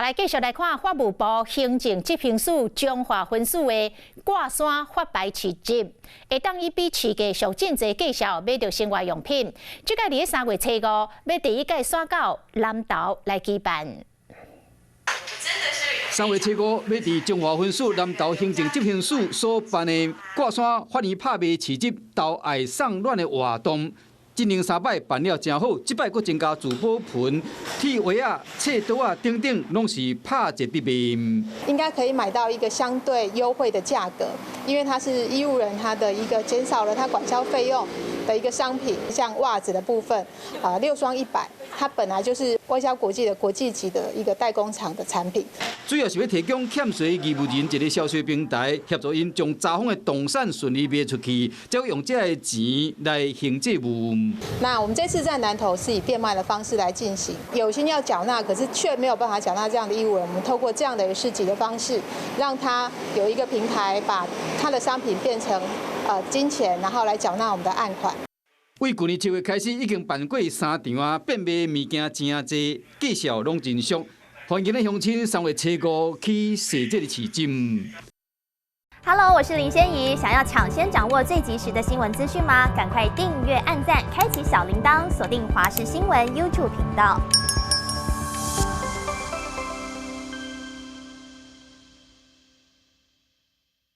來繼續來看法務部行政執行署彰化分署的掛山發牌市集，會當以比市價俗真濟價數買著生活用品。這屆佇咧3月初5，欲第一屆徙到南投來舉辦。3月初5，欲佇彰化分署南投行政執行署所辦的掛山發年拍賣市集，投愛送暖的活動。一連三擺辦了誠好，這擺閣增加聚寶盆、鐵鍋仔、切刀仔等等，攏是拍折佇賣。應該可以買到一個相對優惠的價格，因為它是義務人，他的一個減少了他管銷費用的一個商品，像襪子的部分，啊6雙100，它本來就是外銷國際的國際級的一個代工廠的產品。主要是欲提供欠稅義務人一個銷售平台，協助𪜶將查封的動產順利賣出去，才用這个錢來還債務。那我們這次在南投是以變賣的方式來進行，有心要繳納，可是卻沒有辦法繳納這樣的義務人，我們透過這樣的市集的方式，讓他有一個平台，把他的商品變成金錢，然後來繳納我們的案款。為舊年7月開始，已經辦過三場啊，變賣物件誠濟，價數攏真俗。歡迎的鄉親3月初5去踅這个市集。 Hello，我是林仙怡。想要搶先掌握最及時的新聞資訊嗎？趕快訂閱、按讚、開啟小鈴鐺，鎖定華視新聞 YouTube 頻道。